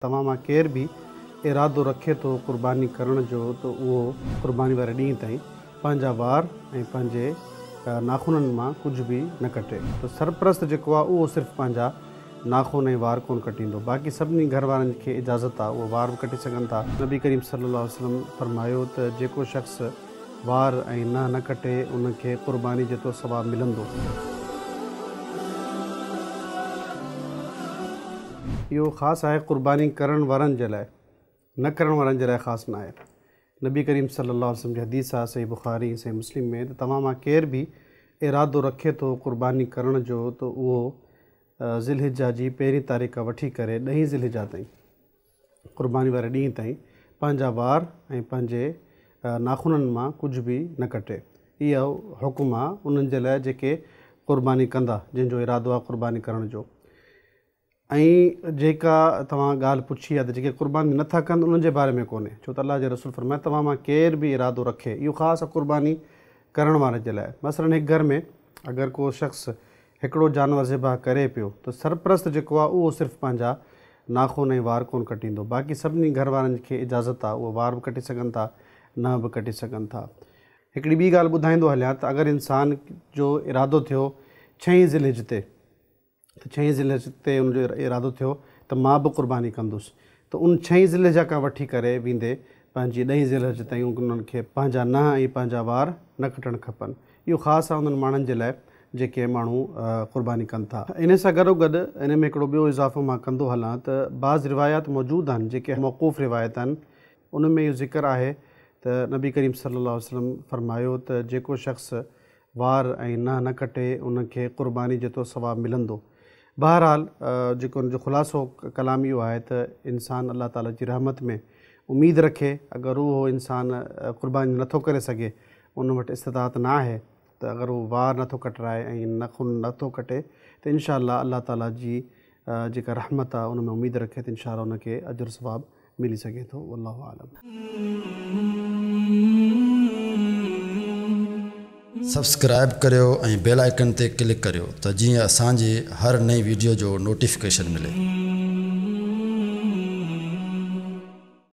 توهان مان ڪير به ارادو رکي ٿو قرباني ڪرڻ جو ته اهو قرباني واري ڏينهن تائين پنهنجا وار ۽ پنهنجي ناخنن مان ڪجهه به نه ڪٽي. ته سرپرست جيڪو آهي اهو صرف پنهنجا ناخن ۽ وار ڪونه ڪٽيندو باقي سڀني گهر وارن کي اجازت آهي اهي وار به ڪٽي سگهن ٿا. نبي ڪريم صلي الله عليه وسلم فرمايو ته جيڪو شخص وار ۽ ننهن نه ڪٽي ان کي قرباني جيترو ثواب ملندو. اهو خاص آهي قرباني ڪرڻ وارن جي لاء، نه ڪرڻ وارن جي لاء خاص نه آهي. نبي ڪريم صلي الله عليه وسلم جي حديث آهي صحيح بخاري ۽ صحيح مسلم ۾ ته توهان مان ڪير به ارادو رکي ٿو قرباني ڪرڻ جو ته اهو ذي الحجه جي پهرين تاريخ کان وٺي ڪري ڏهين ذي الحجه تائين قرباني واري ڏينهن تائين پنهنجا وار ۽ پنهنجي ناخنن مان ڪجهه به نه ڪٽي. اهو حڪم آهي انهن جي لاء جيڪي قرباني ڪندا، جن جو ارادو آهي قرباني ڪرڻ جو. ۽ جيڪا توهان ڳالهه پڇي آهي ته جيڪي قرباني نه ٿا ڪن انهن جي باري ۾ ڪونهي، ڇو ته الله جي رسول فرمايو توهان مان ڪير به ارادو رکي، اهو خاص آهي قرباني ڪرڻ وارن جي لاء. مثلاً هڪ گهر ۾ اگر ڪو شخص هڪڙو جانور ذبح ڪري پيو ته سرپرست جيڪو آهي اهو صرف پنهنجا ناخن ۽ وار ڪونه ڪٽيندو باقي سڀني گهر وارن کي اجازت آهي اهي وار به ڪٽي سگهن ٿا ننهن به ڪٽي سگهن ٿا. هڪڙي ٻي ڳالهه ٻڌائيندو هليان ته اگر انسان جو ارادو ٿيو ڇهين ذي الحج تي ته ڇهين ذي الحج تي ان جو ارادو ٿيو ته مان به قرباني ڪندس ته ان ڇهين ذي الحج کان وٺي ڪري ويندي پنهنجي ڏهين ذي الحج تائين انهن کي پنهنجا ننهن ۽ پنهنجا وار نه ڪٽڻ کپن. اهو خاص آهي انهن ماڻهن جي لاء جيڪي ماڻهو قرباني ڪن ٿا. انهي سان گڏوگڏ انهي ۾ هڪڙو ٻيو اضافو مان ڪندو هلان ته بعض روايات موجود آهن جيڪي موقوف روايت آهن ان ۾ اهو ذڪر آهي ته نبي ڪريم صلي الله عليه وسلم فرمايو ته جيڪو شخص وار ۽ ننهن نه ڪٽي ان کي قرباني جيترو ثواب ملندو. بهرحال جيڪو ان جو خلاصو ڪلام اهو آهي ته انسان الله تعالي جي رحمت ۾ اميد رکي اگر اهو انسان قرباني نه ٿو ڪري سگهي ان وٽ استطاعت نه آهي ته اگر هو وار نه ٿو ڪٽرائي ۽ ناخن نه ٿو ڪٽي ته انشاء الله الله تعالي جي جيڪا رحمت آهي ان ۾ اميد رکي ته انشاء الله ان کي اجر ثواب ملي سگهي ٿو والله اعلم. سبسڪرائيب ڪريو ۽ بيل آئيڪن تي ڪلڪ ڪريو ته جيئن اسان جي هر نئين ويڊيو جو نوٽيفڪيشن ملي.